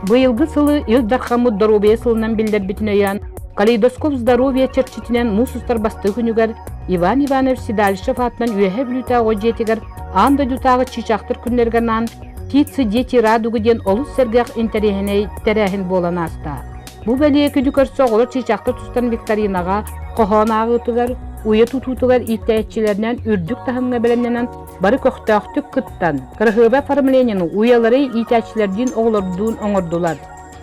Быйылгы сылы Ил Дархаммыт доруобуйа сылынан биллэрбитин өйөөн, Калейдоскоп здоровья чэрчитинэн муус устар бастакы күнүгэр Иван Иванович Седалищев аатынан Үөһээ Бүлүүтээҕи оҕо дьиэтигэр аан дойдутааҕы чыычаахтар күннэригэр анаан «Птицы, дети радуги» диэн олус сэргэх интэриэһинэй тэрээһин буолан ааста. Бу бэлиэ күнү көрсө оҕолор чыычаахтар тустан викторинаҕа, хоһоон ааҕыытыгар, уйа тутуутугар иитээччилэринэн үрдүк таһымҥа бэлэмнэнэн бары көхтөөхтүк кыттан, кыраһыабай оформлениены уйалары иитээччилэрдиин оҕолордуун оҥордулар.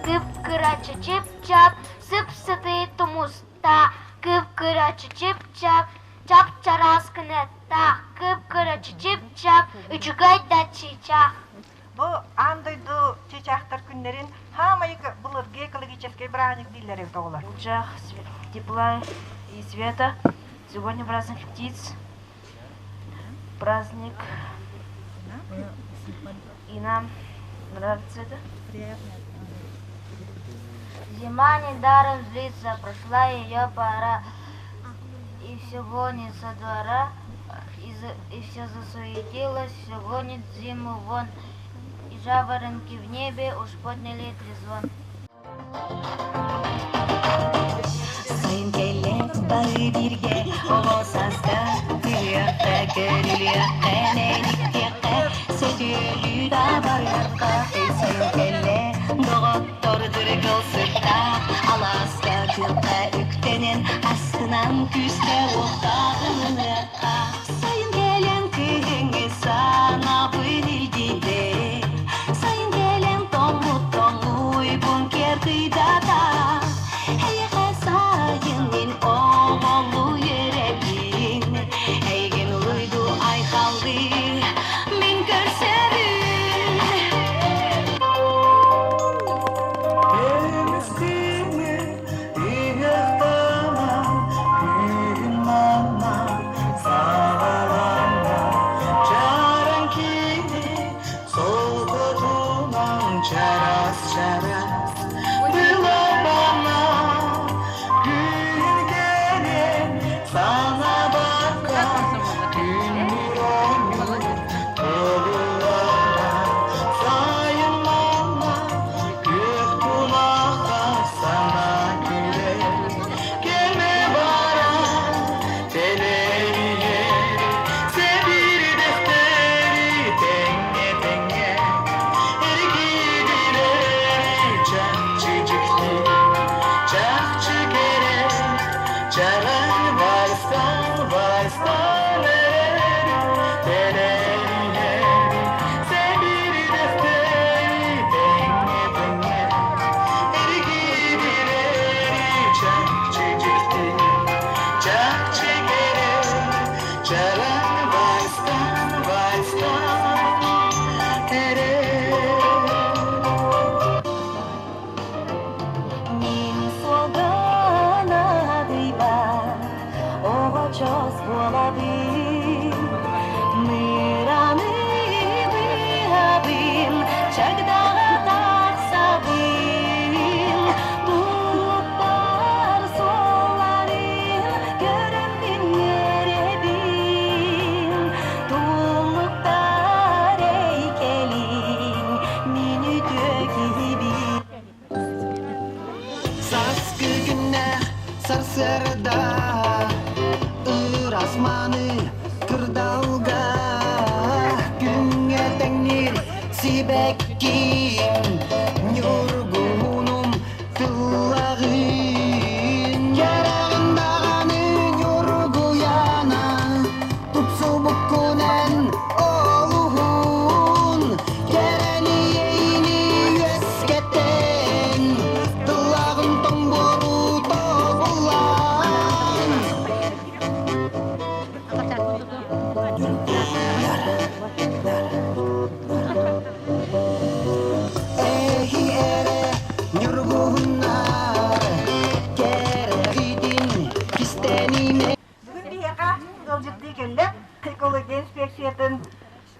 Кып-кыра чычып-чап, сып-сытыы тумустаах, кып-кыра чычып-чап, чап-чараас кынаттаах, кып-кыра чычып-чап, үчүгэй да чыычаах. Бу аан дойду чыычаахтар күннэрин хаамай былыргы экологическай бырааһынньык дииллэр эбит оҕолор. Лучах тепла и света. Сегодня праздник птиц. Праздник. И нам нравится это. Зима недаром злится, прошла ее пора, и все гонит со двора, и, за, и все засуетилось, все гонит зиму вон, и жаворонки в небе уж подняли трезвон. Сайын кэллэ бары бииргэ оҕо сааска күлүөххэ, көрүлүөххэ, мэниктиэххэ, сөтүөлүү да барыахха. Сайын кэллэ доҕоттор дыргыл сыттаах алааска күөххэ үктэнэн астынан күүскэ уохтаах ылыныахха. Сайын кэлэн кыһыҥҥы санаабын илдьитэ Сайын кэлэн тоҥмут тоҥуйбун киэр кыйдата Эйиэхэ сайын мин оҕолуу үөрэбин Эйигин уруйду айхаллыы мин көрсөбүн Чарас, чарас, былабана, күн кэлэн санабакка, күннүрөҥҥү тобуллара, сайын манна күөх тунахха сана күлэр, кэлэ бара тэлэрийэр, сэбирдэхтэри тэҥҥэ тэҥҥэ эргийдилэр чахчы дьикти, чахчы кэрэ, чараҥ вальстан вальстан эрэр, тэлэрийэр, сэбирдэхтэри тэҥҥэ тэҥҥэ эргийдилэр чахчы дьикти, чахчы кэрэ, чараҥ вальстан вальстан эрэр. Мин суолганаадыйбат оҕочоос буолабын Мыраны быһабын чагдаҕа тахсабын Туттар суолларын көрөммүн үөрэбин Туллуктар эй кэлиҥ мин үтүө киһибин Сааскы күннээх сарсыарда ыраас мааны кырдалга күҥҥэ тэҥниир сибэкким ньургуһунум тыллаҕын кэрэҕин даҕаны ньургуйаана тупсубуккунан олуһун кэрэни эйини үөскэтэн тыллаҕын тоҥбору тобуллан Эһи эрэ ньургуһуннар кэрэҕитин кистэнимэ Бүгүн биһиэхэ ыалдьыттыы кэллэ экология инспекциятын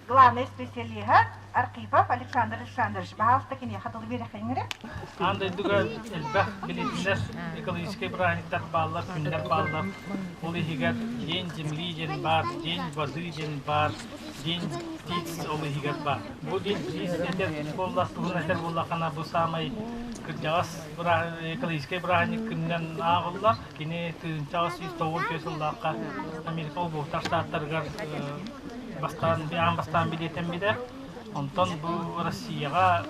главный специалиһа Архипов Александр Александрович. Баһаалыста киниэхэ тылы биэрэххин эрэ. Аан дойдуга элбэх билиннэр экологическай бырааһынньыктар бааллар, күннэр бааллар. Ол иһигэр День земли диэн баар, День воды диэн баар, День птиц ол иһигэр баар. Бу День птиц этэр буоллах туһунан этэр буоллаххына бу саамай кырдьаҕас экологическай бырааһынньык күнүнэн ааҕыллар. Кини 1894 сыллаахха Америка Холбоһуктаах Штаттарыгар бастаан аан бастаан билиэтэммитэ. Онтон бу Россияҕа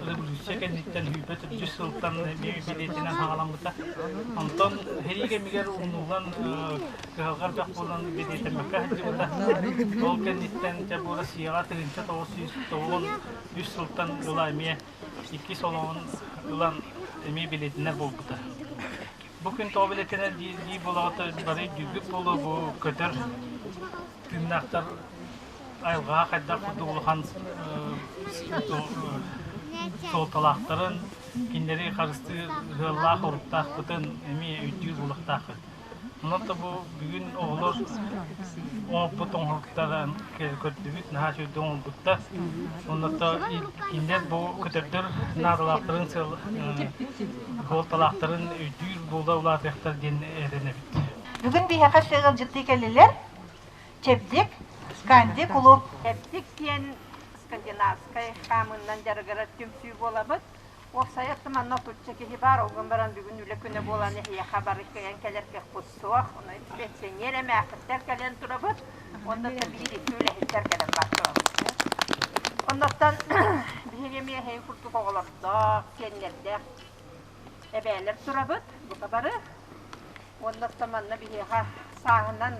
революция кэнниттэн сүүрбэ төрдүс сылтан эмиэ билиэтинэн саҕаламмыта. Онтон сэрии кэмигэр умнуллан кыһалҕа элбэх буолан билиэтэммэккэ сылдьыбыта. Ол кэнниттэн дьэ бу Россияҕа 1993 сылтан ыла эмиэ иккис олоҕун ылан эмиэ билиэтинэр буолбута. Бу күн тоҕо билиэтинэр дии буолаҕыта бары өйдүүргүт буолуо бу көтөр тыыннаахтар айылҕаҕа хайдах курдук улахан суолталаахтарын, кинилэри харыстыыр ыаллаах уруттаахпытын эмиэ өйдүүр буолуохтааххыт. Онон да бу бүгүн оҕолор оҥорбут оҥоһуктарын көрдүбүт, наһаа үчүгэйдик оҥорбуттар. Онно кинилэр бу көтөрдөр наадалаахтарын суолталаахтарын өйдүүр буола улаатыахтар диэн эрэнэбит. Бүгүн биһиэхэ ыалдьыттыы кэллилэр. Чэбдик, Сканди кулууп. Чэбдик диэн скандинавскай хаамыынан дьарыгырар түмсүү буолабыт. Уопсайа манна отучча киһи баар, ол гынан баран бүгүн үлэ күнэ буолан эһиэхэ бары кыайан кэлэр кыахпыт суох. Ону пенсионер эмээххиттэр кэлэн турабыт, уонна биир-икки үлэһиттэр кэлэн бар турабыт. Оннуттан биһиги эмиэ эһиги курдук оҕолордоох, сиэннэрдээх эбээлэр турабыт, бука бары. Уонна манна биһиэхэ сааһынан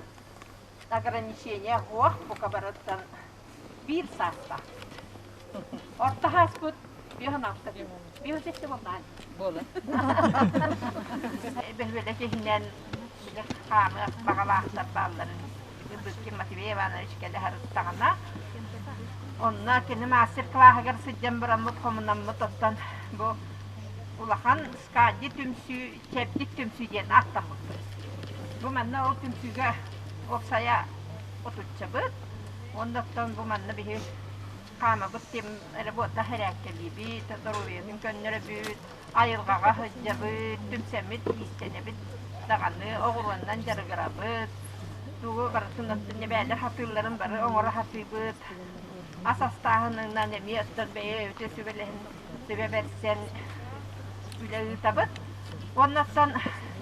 ограничение суох, бука барыттан биир саастаах. Орто сааспыт 56 56 буоллаҕа. Буолар. Бөһүөлэк иһинэн били хаамыах баҕалаахтар баалларын Ыбыткин Матвей Иванович кэлэ сырыттаҕына, онно кини мастер-класыгар сылдьан бараммыт хомунаммыт оттон бу улахан Скади түмсүү, Чэбдик түмсүү диэн ааттаммыппыт. Бу манна ол түмсүүгэ уопсайа отуччабыт. Оннуттан бу манна биһи хаамабыт тем работа хэрээккэлиибит, доруобуйатын көннөрөбүт, айылҕаҕа сылдьабыт, түмсэммит, иистэнэбит даҕаны, оҕуруоннан дьарыгырабыт. Тугу барытын оттон нэбээлэр хатыылларын бары оҥоро сатыыбыт. Ас астааһынынан эмиэ оттон бэйэ өтө сүбэлэһин сүбэ бэрсэн үлэ ыытабыт. Уоннаттан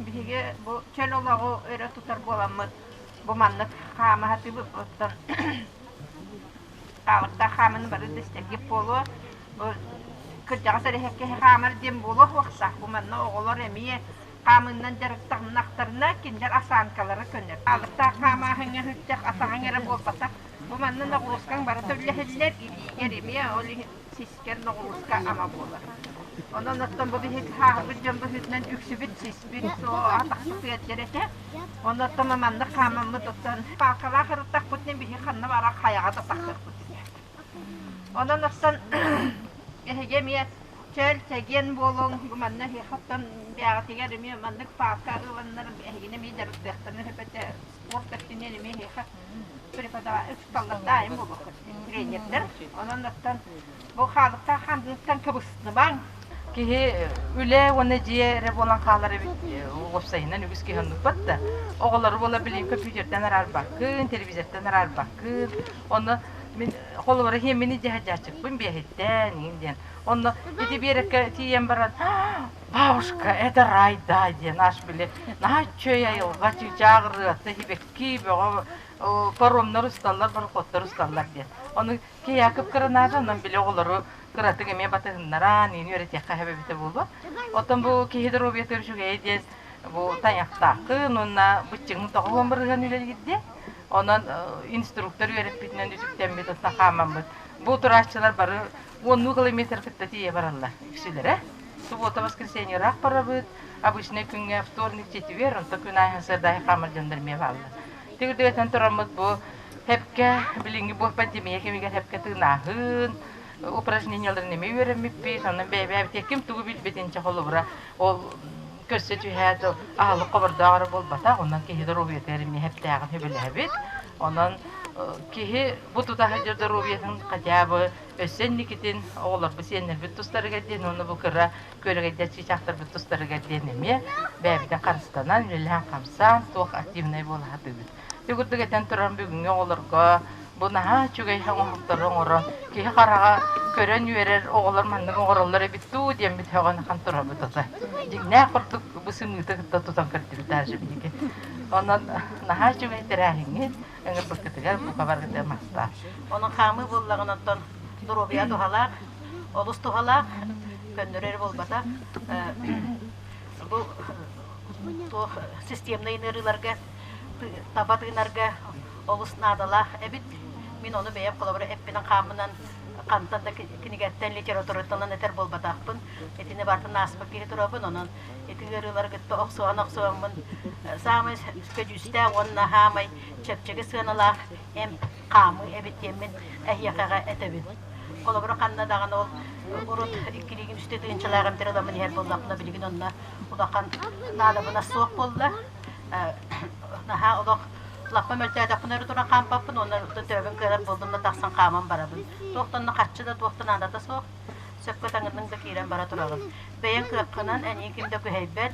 биһиги бу чөл олоҕу өрө тутар буоламмыт бу маннык хаама сатыыбыт. Оттон хаалыктаах хааманы бары да истэргит буолуо. Бу кырдьаҕас эрэһэккэ хаамар диэн буолуо суохтаах. Бу манна оҕолор эмиэ хаамыынан дьарыктаннахтарына кинилэр осанкалара көнөр. Хаалыктаах хаамааһыҥҥа сылдьах атаҕыҥ эрэ буолбатах. Бу манна ноҕуруускаҥ барыта үллэһиллэр, илиигэр эмиэ ол иһин сискэр ноҕурууска ама буолар. Онон оттон бу биһиги хааһырбыт дьон быһыытынан үксүбүт сиспит, атахпыт ыалдьар этэ. Онон оттон маннык хаамаммыт оттон палкалаах ырыттахпытына биһи ханна барар хайаҕа да тахсыахпыт этэ. Онон оттон эһиги эмиэ чөл, чэгиэн буолуҥ. Бу манна эһиэхэ оттон бэйэҕитигэр эмиэ маннык палка ыланнар эһигини эмиэ дьарыктыахтарын сөп этэ. Спорт өттүнэн эмиэ эһиэхэ преподаватель учууталлардаайым буолуоххут тренердэр. Онон оттон бу хаалыктаах хандыыттан кыбыстыбаҥ. Киһи үлэ уонна дьиэ эрэ буолан хаалар эбит. Уопсайынан үгүс киһи оннукпат да. Оҕолору буола билигин компьютертан араарбаккын, телевизортан араарбаккын. Онно мин холобура иһиэммин дьаһадьааччыкпын биэһиттэн иҥин диэн. Онно ити биэрэккэ тиийэн баран бабушка, это рай да диэн аж били наһаа үчүгэй айылҕа чыычаах ырыата сибэкки бөҕө паромнар усталлар, пароходтар усталлар диэн. Ону Киякып кыранаата, онон били оҕолору кыратык эмиэ батыһыннаран, иини үөрэтиэххэ сөп эбитэ буолуо. Оттон бу киһи доруобуйатыгар үчүгэйэ диэн бу тайахтааххын уонна быччыҥын тоҕо бырыһыан үлэлиир диэн. Онон инструктор үөрэппитинэн үтүктэммит, оттон хаамаммыт. Бу турааччылар бары уоннуу километр кытта тиийэ бараллар үксүлэрэ. Суббота, воскресенье ыраах барабыт, обычный күҥҥэ вторник, четверг, онтон күн аайы сарсыарда хаамар дьоннор эмиэ бааллар. Тигирдигэтэн тураммыт бу хэпкэ билиҥҥи бу пандемия кэмигэр хэпкэ тыынааһын, упражненияларын эмиэ үөрэммиппит, онон бэйэ-бэйэбитигэр ким тугу билбитин чэ холобура ол көрсө түһээт аһылык хобордоох эрэ буолбатах, онон киһи доруобуйатыгар эмиэ хэптээҕин сөбүлэһэбит. Онон киһи бу тута сылдьар доруобуйатын хотя бы өссө инникитин оҕолорбут, сиэннэрбит тустарыгар диэн уонна бу кыра күөрэгайдар чыычаахтарбыт тустарыгар диэн эмиэ бэйэбитин харыстанан, үлэлээн-хамсаан, туох активнай буола сатыыбыт. Ити курдук этэн туран бүгүҥҥү оҕолорго Бу наһаа үчүгэй оҥоһуктары оҥорон, киһи хараҕа көрөн үөрэр, оҕолор маннык оҥороллор эбит дуу диэммит сөҕөн ахан турабыт ата. Дьиҥнээх курдук бу сымыыты кытта тутан көрдүбүт даже биһиги. Онон наһаа үчүгэй тэрээһиҥҥит, ыҥырбыккытыгар бука барыгытыгар махтал. Онон хаамыы буоллаҕына оттон доруобуйа туһалаах, олус туһалаах, көннөрөр эрэ буолбатах. Бу туох системнай ыарыыларга таба тыынарга олус наадалаах эбит. Мин ону бэйэм холобура эппинэн-хааммынан хантан да кинигэттэн, литератураттан этэр буолбатахпын. Итини барытын ааспыт киһи турабын. Онон ити ыарыылары кытта охсуһан-охсуһаммын саамай көдьүүстээх уонна саамай чэпчэки сыаналаах эмп хаамыы эбит диэммин эһиэхэҕэ этэбин. Холобура ханна даҕаны ол урут иккилиигин үстэ тыһыынчалаах эмтэр ыламмын иһэр буоллахпына билигин онно улахан наадабына суох буолла. Наһаа олох лаппа мөлтөөтөхпүнэ эрэ туран хаампаппын уонна төбөбүн кыарар буоллум да тахсан хааман барабын. Туох да онно харчы да туох да наадата суох. Сөпкө таҥынныҥ да киирэн бара тураҕын. Бэйэҥ кыаххынан эйигин ким да күһэйбэт.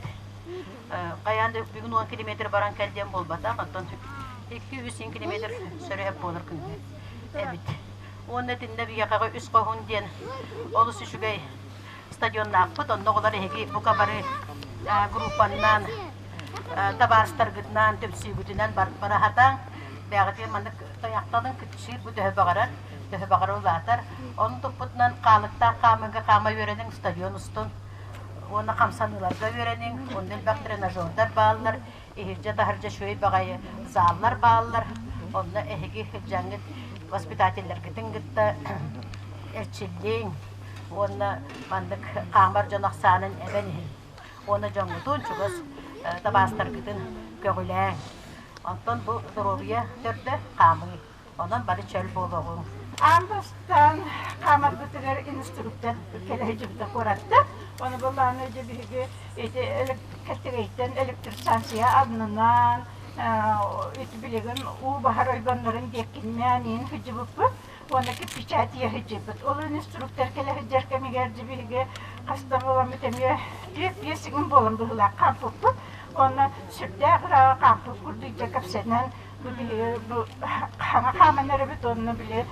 Хайаан да бүгүн 10 километр баран кэл диэн буолбатах. Оттон 2-3 километр сөрүһэп буолар күҥҥэ эбит. Уонна итиннэ биһиэхэҕэ үс хоһун диэн олус үчүгэй стадионнаахпыт. Онно оҕолор эһиги бука бары группаннан табаарыстаргытынан, түмсүүгүтүнэн бара сатааҥ. Бэйэҕитигэр маннык тайахтанын кыччыыр бу төһө баҕарар, төһө баҕарар улаатар. Ону туппутунан хаалыктаах хаамыыга хаама үөрэниҥ, стадион устун уонна хамсаныыларга үөрэниҥ. Онно элбэх тренажердар бааллар, иһирдьэ-таһырдьа үчүгэй баҕайы заллар бааллар. Онно эһиги дьаҥҥыт воспитателлэргитин кытта эрчиллиҥ уонна маннык хаамар дьон ахсаанын эбэн иһин. Уонна дьоҥҥутун чугас табаастаргытын көҕүлээҥ. Онтон бу доруобуйа төрдө хаамыы. Онон бары чөл буолуоҕуҥ. Аан бастаан хаамарбытыгар инструктор кэлэ сылдьыбыта куоратта. Ону былааны дьэ биһиги ити Кэтигэйтэн электростанция аннынан ити билигин уу баһар ойбоннорун диэккиннээн иин сылдьыбыппыт уонна кирпичэт ийэ сылдьыбыт. Ол инструктор кэлэ сылдьар кэмигэр дьэ биһиги хаста буоламмыт эмиэ түөрт-биэс сигин буолан быһыылаах хаампыппыт. Уонна сүрдээх ырааҕы хаампыт курдук дьэ кэпсэнэн бу биһиги бу хаҥа хааман эрэбит уонна били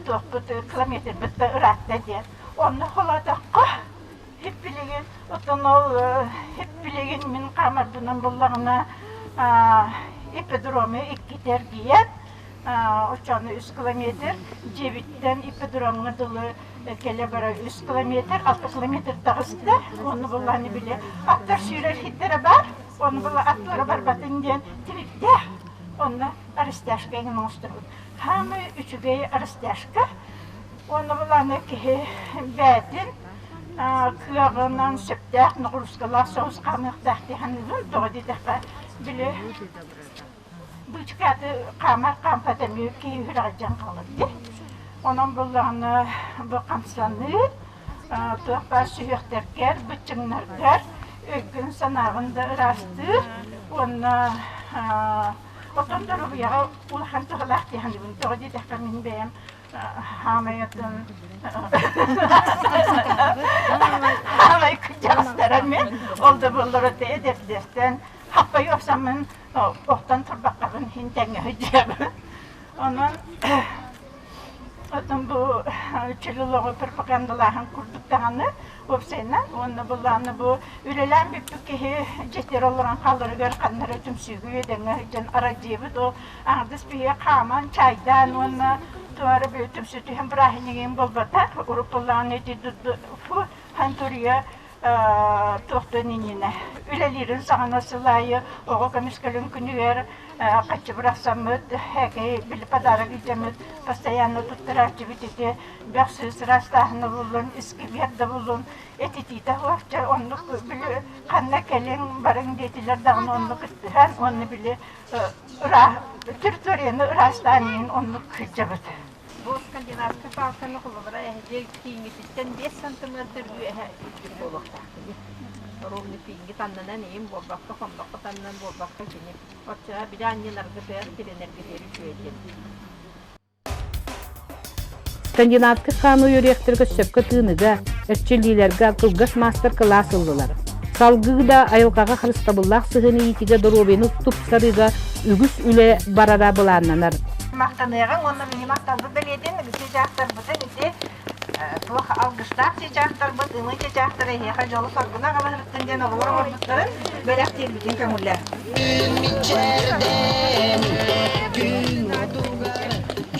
туохпут километрбыт да ыраатта диэн. Онно холоотоххо хип билигин оттон ол хип билигин мин хаамарбынан буллаҕына ипподрому иккитэ эргийэн оччону үс километр дьиэбиттэн ипподромҥа дылы кэлэ бара үс километр алта километр таҕыста онно буллааны били аттар сүүрэр хиттэрэ баар Ону была аттара барбатын диэн тириктээх. Онно растяжка эҥин оҥосторбут. Хаамай үчүгэй растяжка. Уонна былааны киһи бээтин кыаҕынан сөптөөх ноҕуруускалаах соҕус хаамыахтаах дии саныыбын. Тоҕо диэтэххэ, били быычыкааты хаамар хаампат эмиэ киһи үрэҕэлдьэн хаалар дии. Онон буллаҕына бу хамсаныы туох баар сүһүөхтэргэр, быччыҥнаргар өйгүн-санааҕын да ыраастыыр уонна отон доруобуйаҕа улахан туһалаах дии саныыбын. Тоҕо диэтэххэ мин бэйэм хаамайатын хаамай кырдьаҕастара мин ол да буоллар эдэрдэртэн хаппай охсаммын охтон турбаккабын иһин тэҥҥэ сылдьабын. Онон Оттон бу чөл олоҕу пропагандалааһын курдук даҕаны уопсайынан уонна былааны бу үлэлээн бүппүт киһи дьиэтигэр олорон хааларыгар ханна эрэ түмсүүгэ үөдэҥҥэ сылдьан арадьыйабыт ол аҥардас биһиги хааман чаайдаан уонна туох эрэ түмсүү түһэн бырааһынньыгын буолбатах уруккулаан ити хантурия туохтан иннинэ үлэлиирин саҕана сыл аайы оҕо көмүскэлин күнүгэр хаччы бырахсаммыт һээкэй били подарок илдьэммит постоянно туттарааччыбыт ити бөх сыыс ыраастааһына буллун искибиэр да буллун этитиитэ суох дьэ оннук били ханна кэлиҥ барыҥ диэтилэр даҕаны оннук кыттыһан уонна били территорияны ыраастаан иһин оннук сылдьабыт Бу скандинавскай палканы холобура эһиги тииҥҥититтэн 5 сантиметр үөһэ үрдүк буолуохтаах кини. Ровно тииҥҥит аннынан иин буолбакка, хонноххут аннынан буолбакка кини. Оччоҕо били анньынаргытыгар, тирэнэргитигэр үчүгэй диэн. Скандинавскай хаамыы үөрүйэхтэргэ сөпкө тыыныга, эрчиллиилэргэ кылгас маастар-кылаас ыллылар. Салгыы да айылҕаҕа харыстабыллаах сыһыаны иитиигэ доруобуйаны тупсарыыга үгүс үлэ барара былааннанар. Махтаныаҕыҥ уонна биһи махталбыт бэлиэтин чыычаахтарбытын ити туох алгыстаах чыычаахтарбыт, ымыы чыычаахтара эһиэхэ дьолу-соргуну аҕалаһырыттын диэн олоҕор оҥорбуттарын бэлэхтиирбитин көҥүллээ.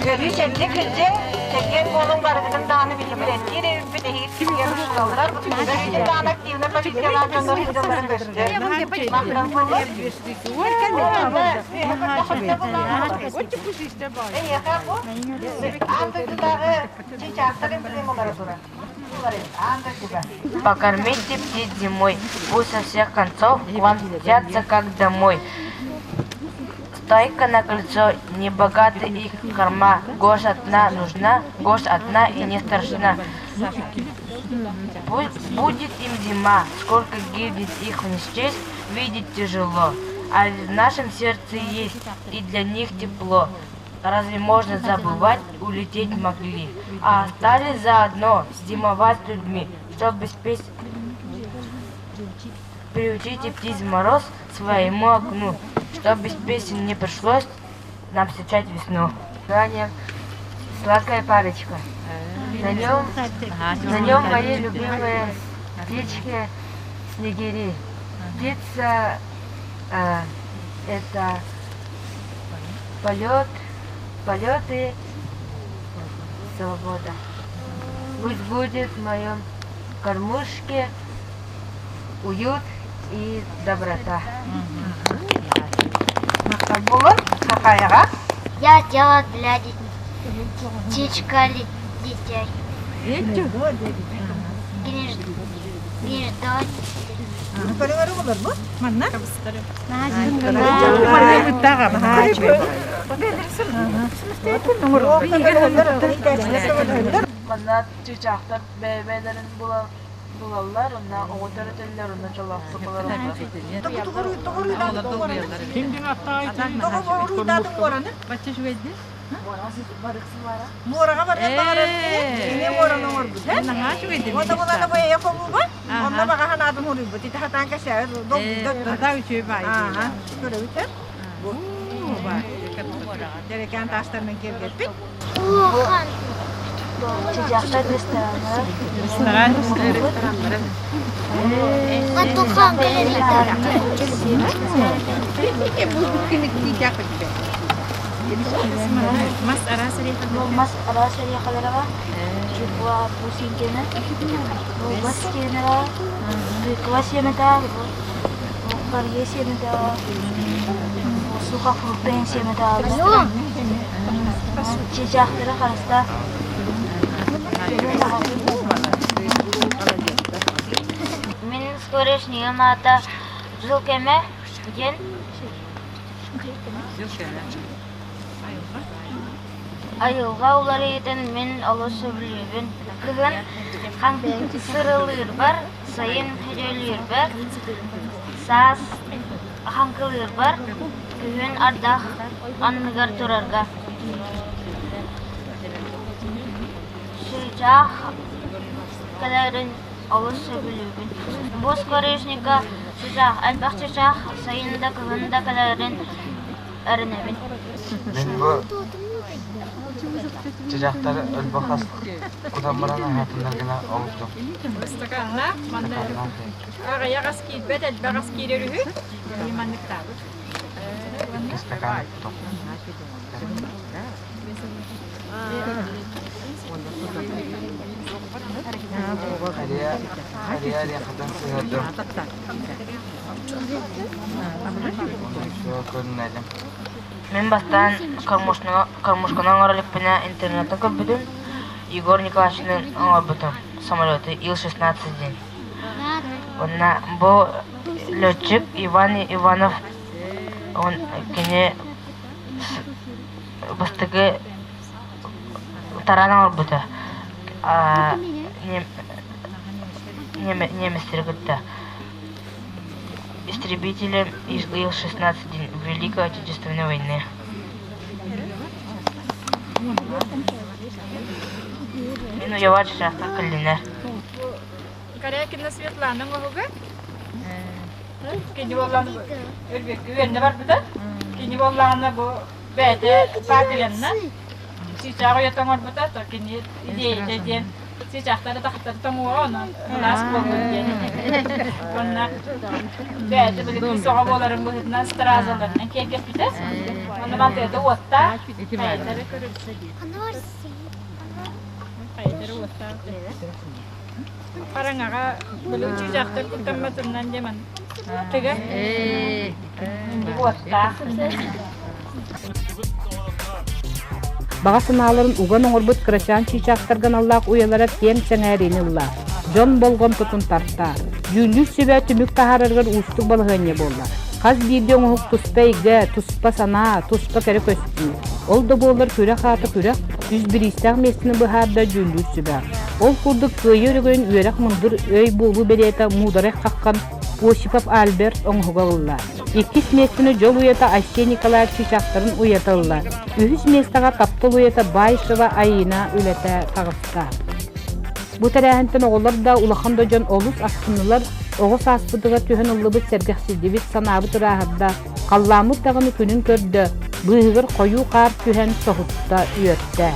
Көрүү чэбдик сылдьыҥ, чэгиэн буолуҥ барыгытын даҕаны биһигирэтиир эбиппит эһиги кимҥэ учууталлар бутугар даҕаны активно полициялаах дьоннор сылдьаллара көстөр. Махтал буолун. Эйиэхэ бу аан дойдутааҕы чыычаахтар эмблемалара турар. Аан дойдуга. Покормите птиц зимой, пусть со всех концов к вам мчатся, как домой. Стайка на крыльцо, не богаты их корма, Гошь одна нужна, гошь одна и не страшна. Пусть будет им зима, сколько гибнет их не счесть, видеть тяжело. А в нашем сердце есть и для них тепло. Разве можно забывать, улететь могли, а остались заодно зимовать с людьми, чтобы спеть. Приучите птиц мороз своему окну, чтобы без песен не пришлось нам встречать весну. Название «Сладкая парочка». На нем мои любимые птички снегири. Птица это полет, полеты, свобода. Пусть будет в моем кормушке уют и доброта. Махтал буолун, Хахаяҕа. Я делала для птичка детей. Гнездо. Көрөҥөрү болор бу? Манна? Манна чыычаахтар бэйэ-бэйэлэрин булаллар, онно оҕо төрөтөллөр, онно дьоллоохтук олороллор. Муораҕа барыан баҕарар кини муораны оҥорбут. Уонна булана бэйэ холууба, онно баҕа санаатын уруйбут. Ити хатаан кэсээбит Көрөбүт Дэрекеэн таастарынан киэргэппит. Чыычаахтар рестораннара. Мас араас эриэхэлэрэ Чупа пусинкена, бас сиэнэ, тыква сиэмэтэ, харыйа сиэмэтэ, сухофрукта сиэмэтэ чыычаахтары харыстаа. Мин скворечнигым аата Жыл кэмэ диэн Айылҕа уларыйыытын мин олус сөбүлүүбүн. Кыһын сырылыырбар, сайын сөтүөлүүрбэр, саас хаҥкылыырбар, күһүн ардах анныгар турарга. Чыычаах кэлэрин олус сөбүлүүбүн. Бу скворечникка чыычаах, элбэх чыычаах сайын да кыһын да кэлэрин эрэнэбин. Мин бу чыжахтар өлбөхас кутан баран аһаатыннар гына оҕустум. Ыстакаҥҥа манна аҕыйах ас киирбэт, элбэх ас киирэр үһү. Манныктаабыт. Икки стакан кутум. Хария, хария рехатын сыһырдым. Көрүнэдим. Мин бастаан кормушканы оҥоро иликпинэ интернеттэн көрбүтүм, Егор Николаевичтыын оҥорбутум самолеты Ил-16 диэн. Уонна бу летчик Иван Иванов он кини бастакы тараан оҥорбута немецтэри кытта. Истребителем Ил-16 Великой Отечественной войны. Мин уйабар чычаахтар кэллинэр. Корякина Светлана оҥоһуга. Кини буоллаҕына өлбөккө үөрэнэ барбыта. Кини буоллаҕына бу Бэйэтэ папилянна чыычаах уйата оҥорбута, то кини идеята диэн чыычаахтары тахтары тоҥуоҕа, онон ылаас буоллун диэн. Уонна бэйэтэ били кыыс оҕо буоларын быһыытынан стразаларынан киэргэппитэ. Уонна мантыата уоттаах, хайатары хайатары уоттаах. Хараҥаҕа били чыычаахтар куттамматыннан диэн тыга уоттаах. Баҕа санааларын уган оҥорбут кырачаан чыычаахтарга аналлаах уйалара киэҥ сэҥээриини ылла, дьон болҕомтотун тарта. Дьүүллүүр сүбэ түмүк таһаарарыгар уустук балаһыанньа буолла. Хас биирдии оҥоһук туспа эйгэ, туспа санаа, туспа кэрэ көстүү. Ол да буоллар күрэх аата күрэх, үс бириистээх миэстэни быһаарда дьүүллүүр сүбэ. Ол курдук кыайыы өрөгөйүн үөрэх мындыр өй буолуу бэлиэтэ муударай хаххан Осипов Альберт оҥоһуга ылла. Иккис миэстэни дьол уйата Айсен Николаев чыычаахтарын уйата ылла. Үһүс миэстэҕэ таптал уйата Баишева Айина үлэтэ таҕыста. Бу тэрээһинтэн оҕолор да, улахан да дьон олус астыннылар, оҕо сааспытыгар түһэн ыллыбыт, сэргэхсийдибит, санаабыт ырааһырда, халлааммыт даҕаны күнүн көрдө, быыһыгар хойуу хаар түһэн соһутта, үөртэ.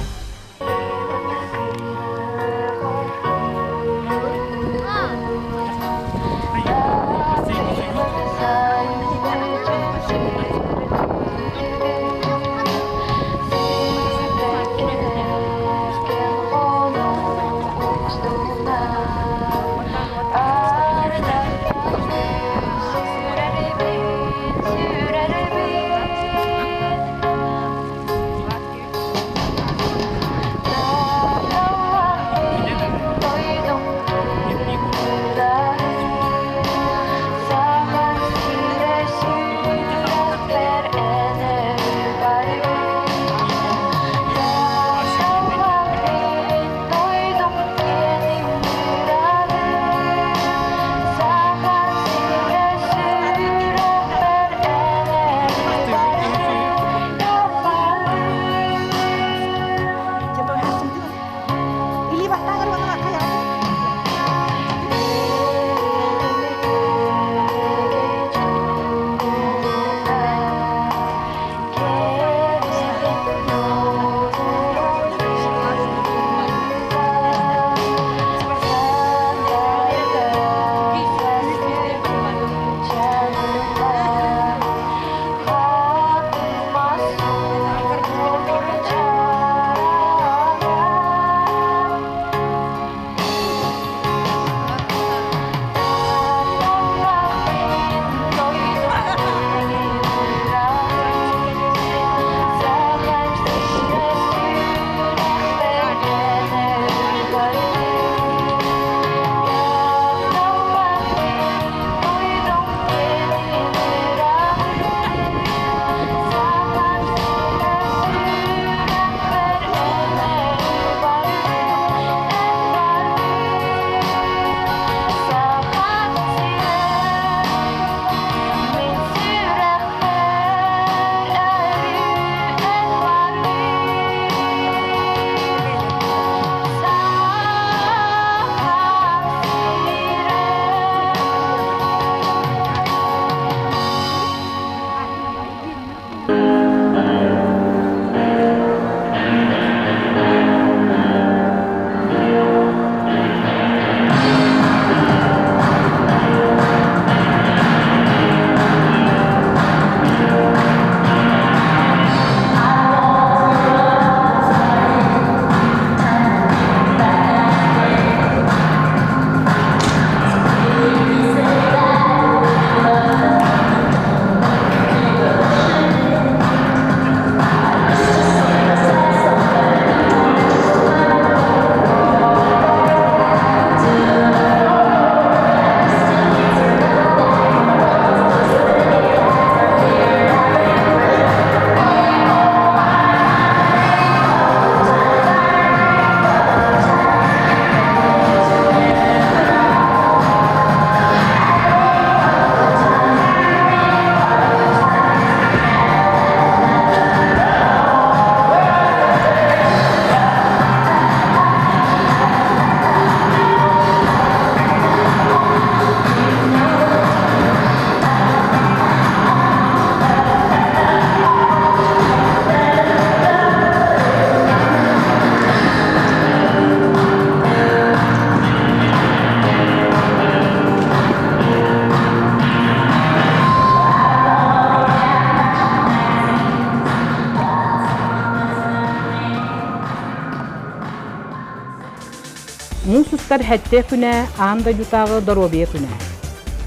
Муус устар сэттэ күнэ аан дойдутааҕы доруобуйа күнэ.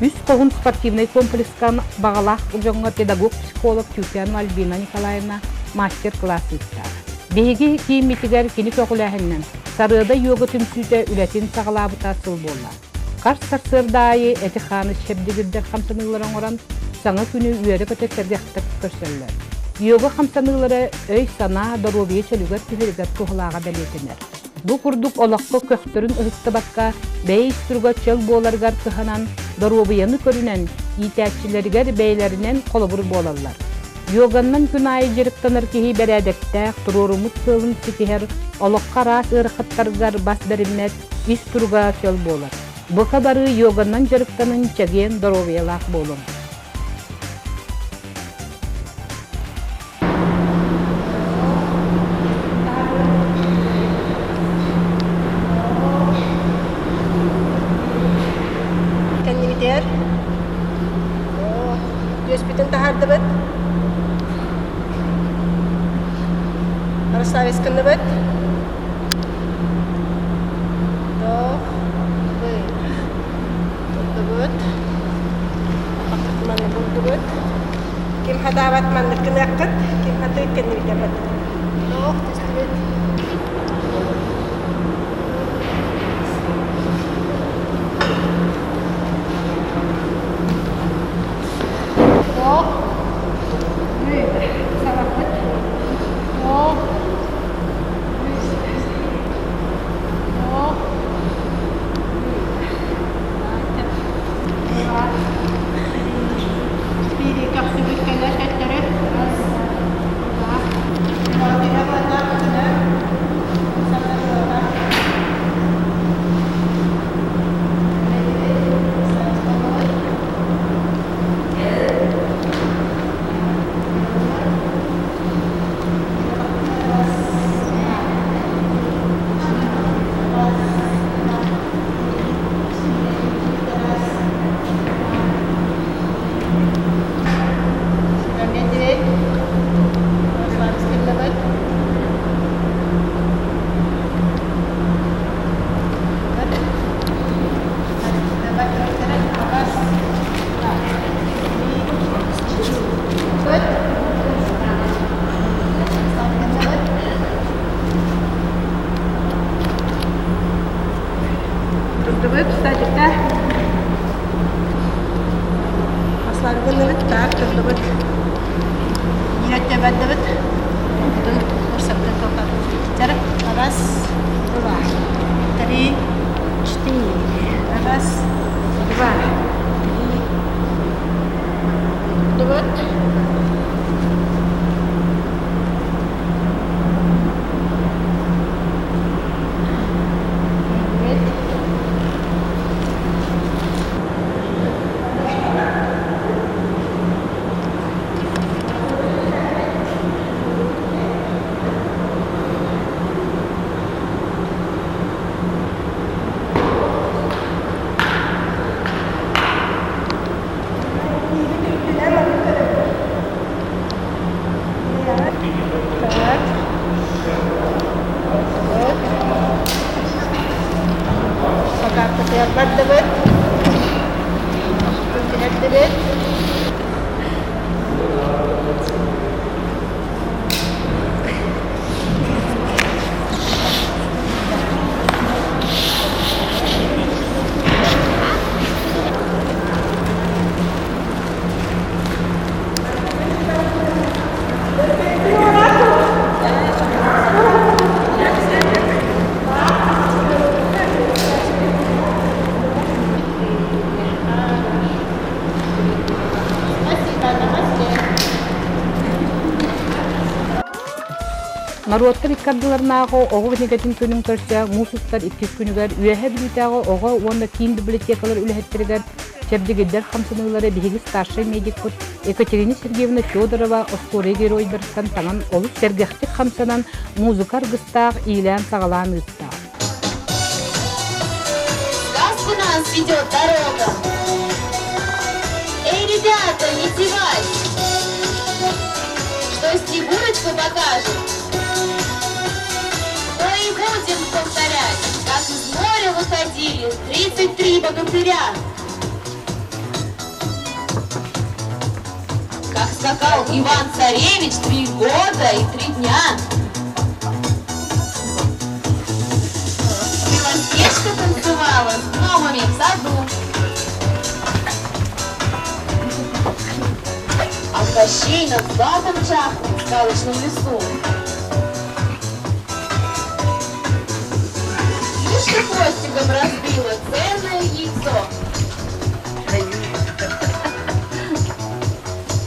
Үс хоһун спортивнай комплекска баҕалаах дьоҥҥо педагог-психолог Тюфянова Альбина Николаевна мастер-класс ыытта. Биһиги кииммитигэр кини көҕүлээһининэн Сарыада йога түмсүүтэ үлэтин саҕалаабыта сыл буолла. Хас сарсыарда аайы эти-хааны чэбдигирдэр хамсаныылары оҥорон, саҥа күнү үөрэ-көтө сэргэхтик көрсөллөр. Йога хамсаныылара өй-санаа, доруобуйа чөлүгэр түһэригэр туһалааҕа бэлиэтэнэр. Бу курдук олоххо көхтөрүн ыһыктыбакка, бэйэ ис туруга чөл буоларыгар кыһанан, доруобуйаны көрүнэн, иитээччилэригэр бэйэлэринэн холобур буолаллар. Йоганнан күн аайы дьарыктанар киһи бэрээдэктээх, туруоруммут сыалын ситиһэр, олоххо араас ыарахаттарыгар бас бэриммэт, ис туруга чөл буолар. Бука бары йоганнан дьарыктанын чэгиэн доруобуйалаах буолуҥ. Кэннибитигэр түөспүтүн таһаардыбыт. Расслабись гынныбыт. Вдох, выдох. Турдубут. Маннык булдубут. Ким хатаабат маннык гыныаххыт, ким хатыы кэннибитэбит. Вдох, түстүбүт. Вдох, выдох. Сабаппыт. Вдох, Турдубут, садикта. Асларгыныбыт, так турдубут. Ньирөттөбөттөбүт. Бутун курсаттан тоқта. Раз, два, три, четыре. Раз, два, три. Турдубут. Бардыбыт, түһэрдибит. Норуоттар икки ардыларынааҕы оҕо кинигэтин күнүн көрсө муус устар иккис күнүгэр Үөһээ Бүлүүтээҕи оҕо уонна киин библиотекалар үлэһиттэригэр Чэбдигирдэр хамсаныылара биһиги старшай медикпыт Екатерина Сергеевна Федорова остуоруйа геройдарыттан таҥан олус сэргэхтик хамсанан музыка аргыстаах иилээн-саҕалаан ыытта. Сказку нас ведет дорога. Эй, ребята, не зевай! Что Снегурочку покажет, то и будем повторять. Как из моря выходили 33 богатыря. Как скакал Иван-Царевич 3 года и 3 дня. Белоснежка танцевала с гномами в саду. А Кощей над златом чахнет в сказочном лесу. Мышка хвостиком разбила ценное яйцо.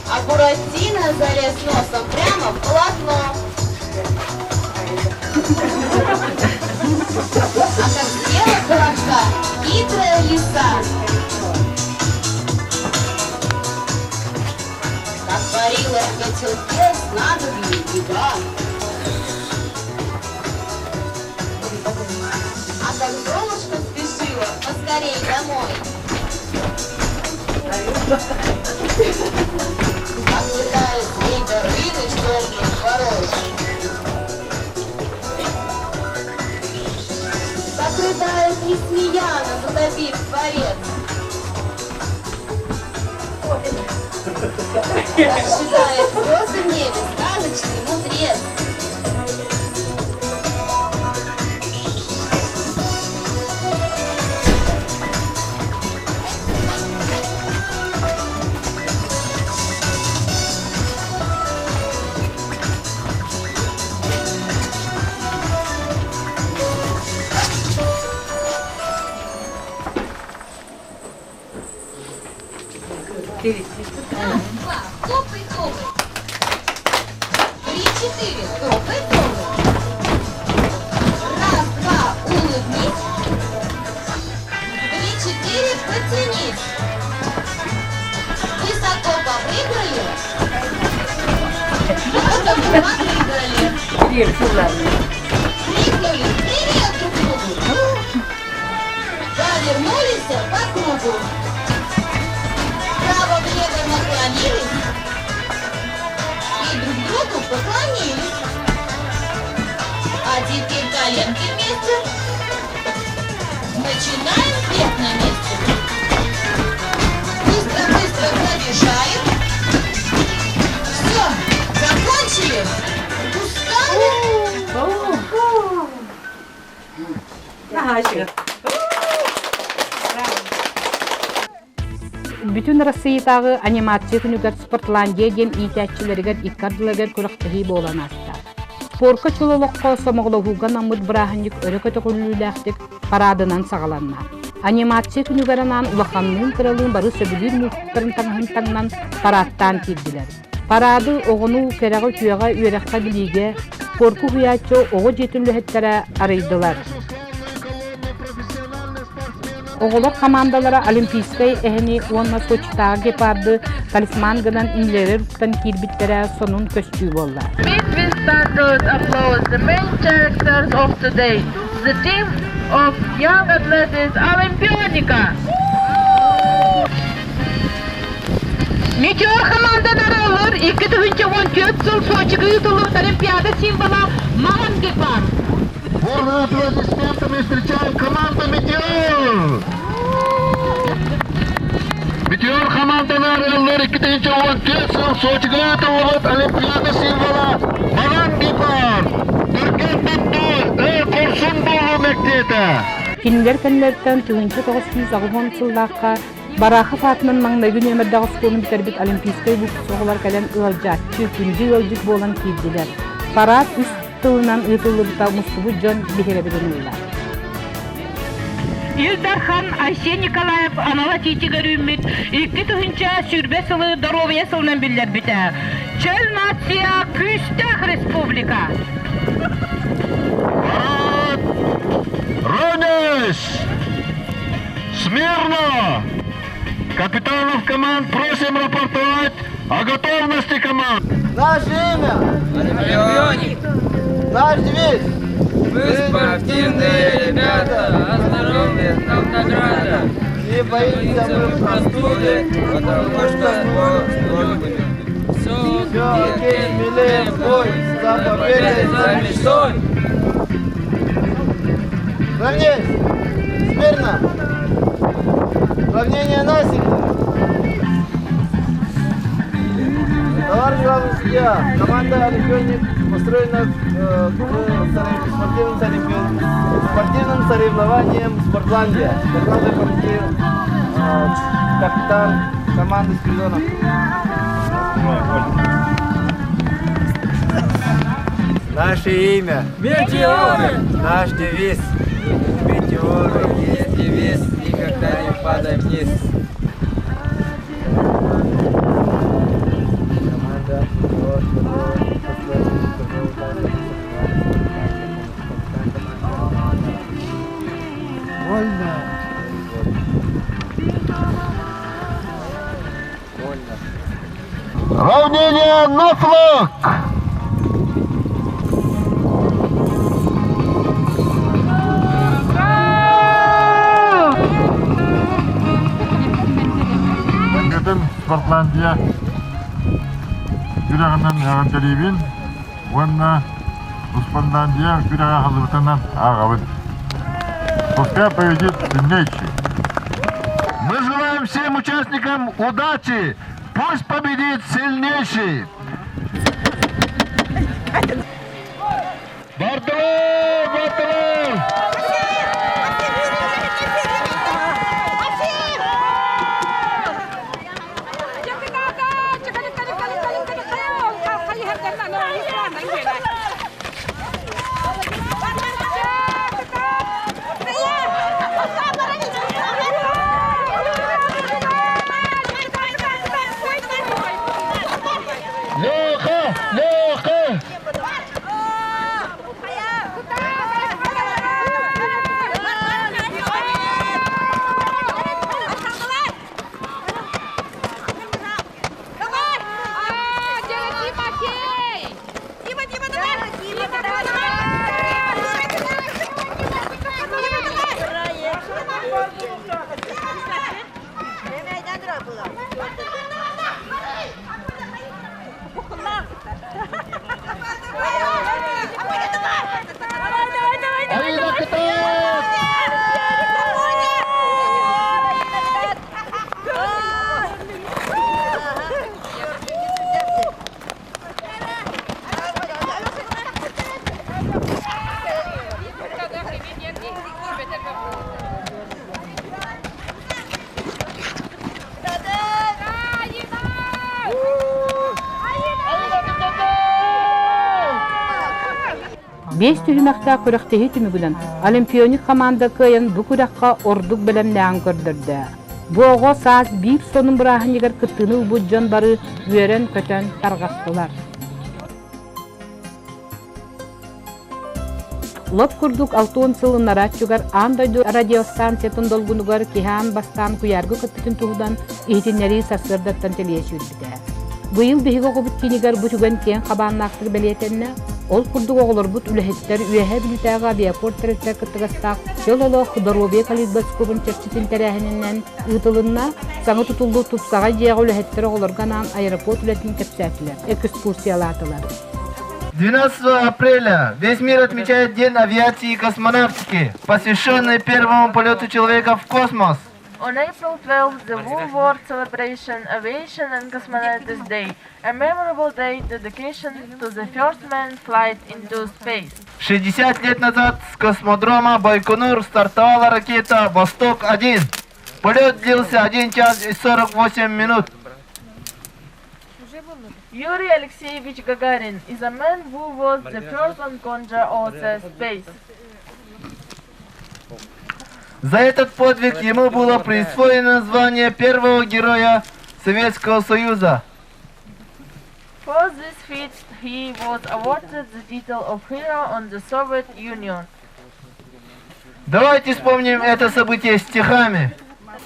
А Буратино залез носом прямо в полотно. А как съела колобка хитрая лиса. Как варила в котелке снадобье яга. А как Золушка спешила поскорей домой. Как летает змей Горыныч долгим порой. Как рыдает Несмеяна, затопив дворец. Как считает звезды в небе сказочный мудрец. Раз, два, топай, топай. Три, четыре, топай, топай. Раз, два, улыбнись. Три, четыре, потянись. Высоко попрыгали. Высоко попрыгали. Крикнули привет друг другу. Повернулись по кругу. Вправо-влево наклонились и друг другу поклонились. А теперь коленки вместе. Начинаем бег на месте. Быстро-быстро пробежаем. Все, закончили. Устали? Наһаа Бүтүн Россиятааҕы анимация күнүгэр Спортландия диэн иитээччилэригэр икки ардыларыгар күрэхтэһии буолан ааста. Спорка чөл олоххо сомоҕолоһууга анаммыт бырааһынньык өрө көтөҕүллүүлээхтик параадынан саҕаланна. Анимация күнүгэр анаан улаханныын кыралыын бары сөбүлүүр мультиктарын таҥаһын таҥнан параадтаан киирдилэр. Параады оҕону кэрэҕэ үтүөҕэ үөрэххэ билиигэ спорка уһуйааччы оҕо дьиэтин үлэһиттэрэ арыйдылар. Оҕолор хамаандалара Олимпийскай эһэни уонна Сочитааҕы гепарды талисман гынан иннилэригэр уктан киирбиттэрэ сонун көстүү буолла. We start applause the main characters of today, the team of young athletes Olympionica. Метеор хамаандалара олор 2014 сыл Сочига ыытыллыбыт Олимпиада символа Маҥан гепард. Бурными аплодисментами встречаем команду «Метеор». Метеор хамаандалара ыллар 2014 сыл Сочига ыытыллыбыт Олимпиада символа Маҥан гепард. Түргэн туттуу, эр хорсун буолуу мэктиэтэ. Кинилэр кэннилэриттэн 1980 сыллаахха Барахов аатынан маҥнайгы нүөмэрдээх оскуоланы бүтэрбит олимпийскай выпуск оҕолор кэлэн ыалдьааччы, күндү ыалдьыт буолан киирдилэр. Парад үс тылынан ыытыллыбыта мустубут дьон биһирэбилин ылла. Ил Дархан Айсен Николаев анал этиитигэр үүммүт 2020 сылы доруобуйа сылынан биллэрбитэ. Чөл нация, күүстээх республика! Парад! Равняйсь! Смирно! Капитанов команд просим рапортовать о готовности команд. Наше имя! Олимпионик! Наш девиз! Мы спортивные ребята, а здоровье нам награда. Не боимся мы простуды, потому что спорт любим. Все окей, смелее в бой, за победой, за мечтой. Равняйсь! Смирно! Равнение на землю! Товарищ главный судья, команда «Олимпионик» построена к спортивным, спортивным соревнованиям «Спортландия». Докладывает командир, капитан команды Спиридонов. Наше имя. Метеоры! Наш девиз. Метеоры есть девиз. Никогда не падай вниз. Команда «Метеор» Вольно. Вольно. Равнение на флаг! Бүгүн Спортландия күрэҕинэн эҕэрдэлиибин уонна Спортландия күрэҕэ аһыллыбытынан ааҕабын. Пускай победит сильнейший. Мы желаем всем участникам удачи! Пусть победит сильнейший! Бардылар! Бардылар! Леха! Леха! Аина Кытаев! Биэс түһүмэхтээх күрэхтэһии түмүгүнэн Олимпионик хамаанда кыайан бу күрэххэ ордук бэлэмнээҕин көрдөрдө. Бу оҕо саас биир сонун бырааһынньыгар кыттыыны ылбыт дьон бары үөрэн-көтөн тарҕастылар. Лоп курдук алтыан сыл ынарааччыгар аан дойду радиостанциятын долгунугар киһи аан бастаан куйаарга көппүтүн туһунан иһитиннэрии сарсыардаттан тэлийэ сүүрбүтэ. Быйыл биһиги оҕобут киинигэр бу түгэн киэҥ хабааннаахтык бэлиэтэннэ. Ол курдук оҕолорбут үлэһиттэр Үөһээ Бүлүүтээҕи авиапорт тэрилтэ кыттыгастаах Чөл олох доруобуйа калейдоскобун чэрчитин тэрээһининэн ыытылынна. Саҥа тутуллубут тупсаҕай дьиэҕэ үлэһиттэр оҕолорго анаан аэропорт үлэтин кэпсээтилэр, экскурсиялаатылар. 12 апреля весь мир отмечает День авиации и космонавтики, посвященный первому полету человека в космос. On April 12, the whole world celebration Aviation and Cosmonautics Day, a memorable day dedication to the first manned flight into space. 60 лет назад с космодрома Байконур стартовала ракета «Восток-1». Полет длился 1 час и 48 минут. Yuri Alexeyevich Gagarin is a man who was the first on conquer of the space. За этот подвиг ему было присвоено звание первого героя Советского Союза. For this feat, he was awarded the title of Hero on the Soviet Union. Давайте вспомним это событие стихами.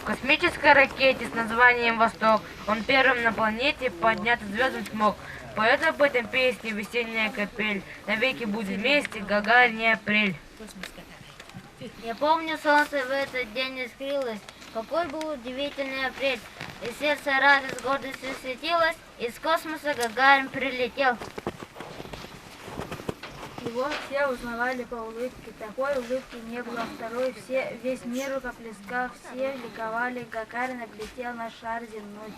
В космической ракете с названием «Восток» он первым на планете подняться звездам смог. Поет об этом песне «Весенняя капель». Навеки будет вместе Гагарин и Апрель. Я помню, солнце в этот день искрилось, какой был удивительный апрель. И сердце радость с гордостью светилось, из космоса Гагарин прилетел. Его все узнавали по улыбке, такой улыбки не было второй, все, весь мир рукоплескал, все ликовали, Гагарин облетел наш шар земной.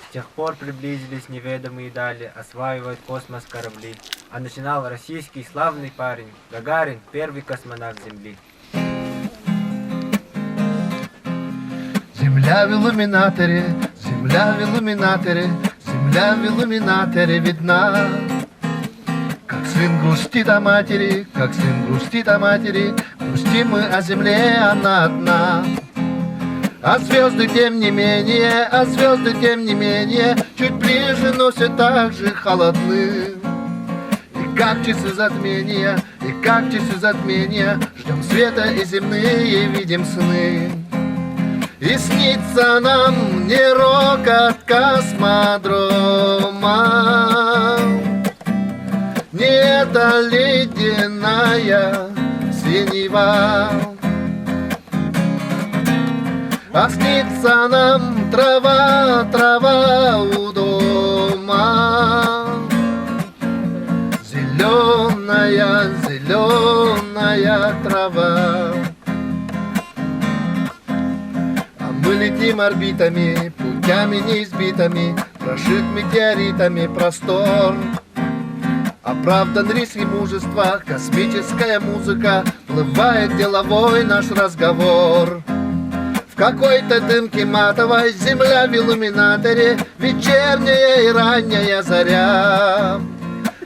С тех пор приблизились неведомые дали, осваивают космос корабли. А начинал российский славный парень, Гагарин, первый космонавт Земли. Земля в иллюминаторе, земля в иллюминаторе, земля в иллюминаторе видна. Как сын грустит о матери, как сын грустит о матери, грустим мы о земле, она одна. А звезды тем не менее, а звезды тем не менее, чуть ближе, но все так же холодны. И как часы затмения, и как часы затмения, ждем света и земные видим сны. И снится нам не рокот космодрома, не эта ледяная синева. А снится нам трава, трава у дома, зеленая, зеленая трава. А мы летим орбитами, путями неизбитыми, прошит метеоритами простор. Оправдан риск и мужество, космическая музыка, плывает деловой наш разговор. В какой-то дымке матовой земля в иллюминаторе, вечерняя и ранняя заря.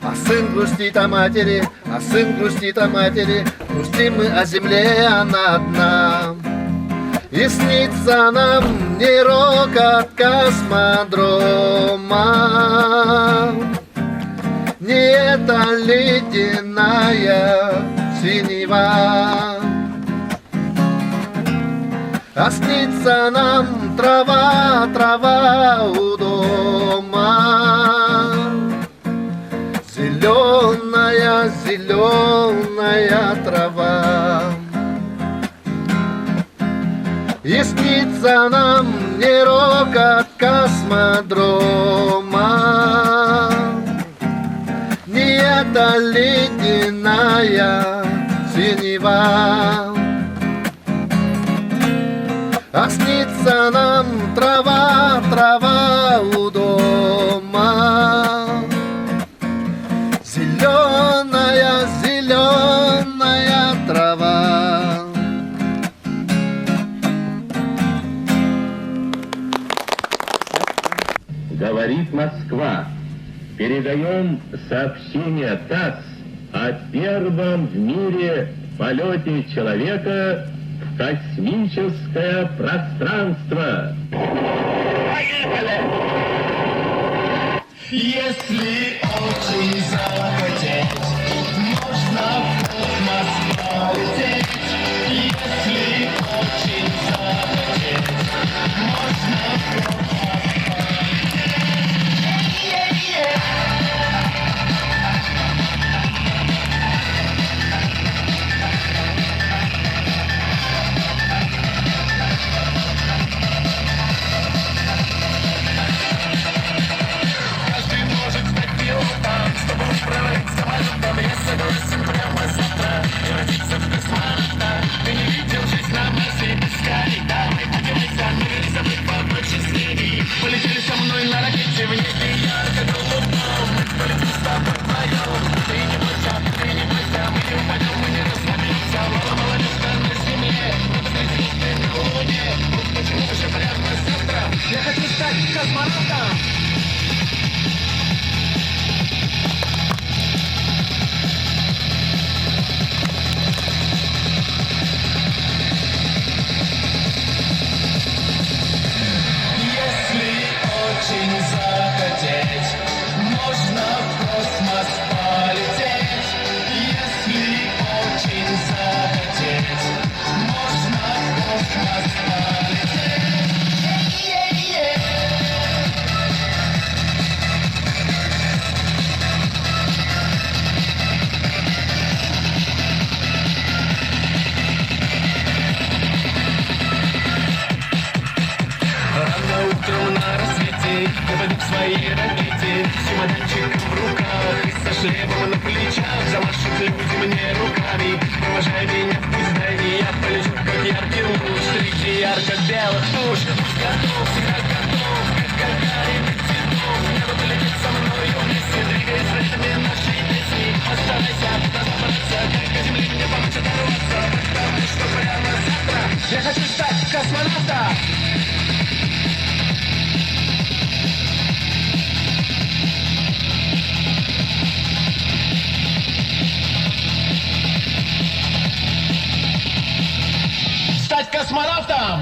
А сын грустит о матери, а сын грустит о матери, грустим мы о земле, она одна. И снится нам не рокот космодрома, не эта ледяная синева. А снится нам трава, трава у дома, зеленая, зеленая трава. И снится нам не рокот космодрома, не эта ледяная синева. А снится нам трава, трава у дома, зеленая, зеленая трава. Говорит Москва. Передаем сообщение ТАСС о первом в мире полете человека в космическое пространство. Поехали! Если очень захотеть, можно в космос полететь. Если очень захотеть, можно в космос полететь. Каждый может стать пилотом, чтобы управлять самолетом. Я согласен прямо завтра превратиться в космонавта. Ты не видел жизнь на Марсе, скорей давай одевайся, набери забыть побольше с ними. Полетели со мной на ракете в небе ярко-голубом. Мы полетим с тобой вдвоем. Ты не бойся, ты не бойся, мы не упадем, мы не разобьемся. Мало малолетка на земле, вот это звезды на луне. Вот почему же прямо завтра я хочу стать космонавтом. Если очень захотеть, можно в космос полететь. Если очень захотеть, можно в космос полететь. Е-е-е. Рано утром на рассвете я пойду к своей ракете, с чемоданчиком в руках и со шлемом на плече. космонавтом!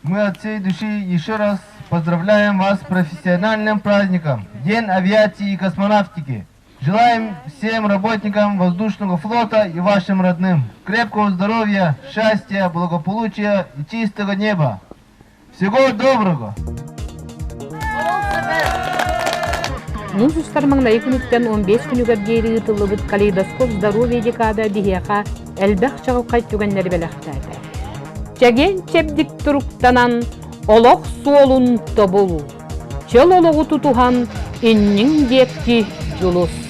Мы от всей души еще раз поздравляем вас с профессиональным праздником День авиации и космонавтики. Желаем всем работникам воздушного флота и вашим родным крепкого здоровья, счастья, благополучия и чистого неба. Всего доброго! Муус устар маҥнайгы күнүттэн 15 күнүгэр диэри ыытыллыбыт «Калейдоскоп здоровья» декада биһиэхэ элбэх чаҕылхай түгэннэри бэлэхтээтэ. Чэгиэн-чэбдик туруктанан олох суолун тобул, чөл олоҕу тутуһан инниҥ диэки дьулус.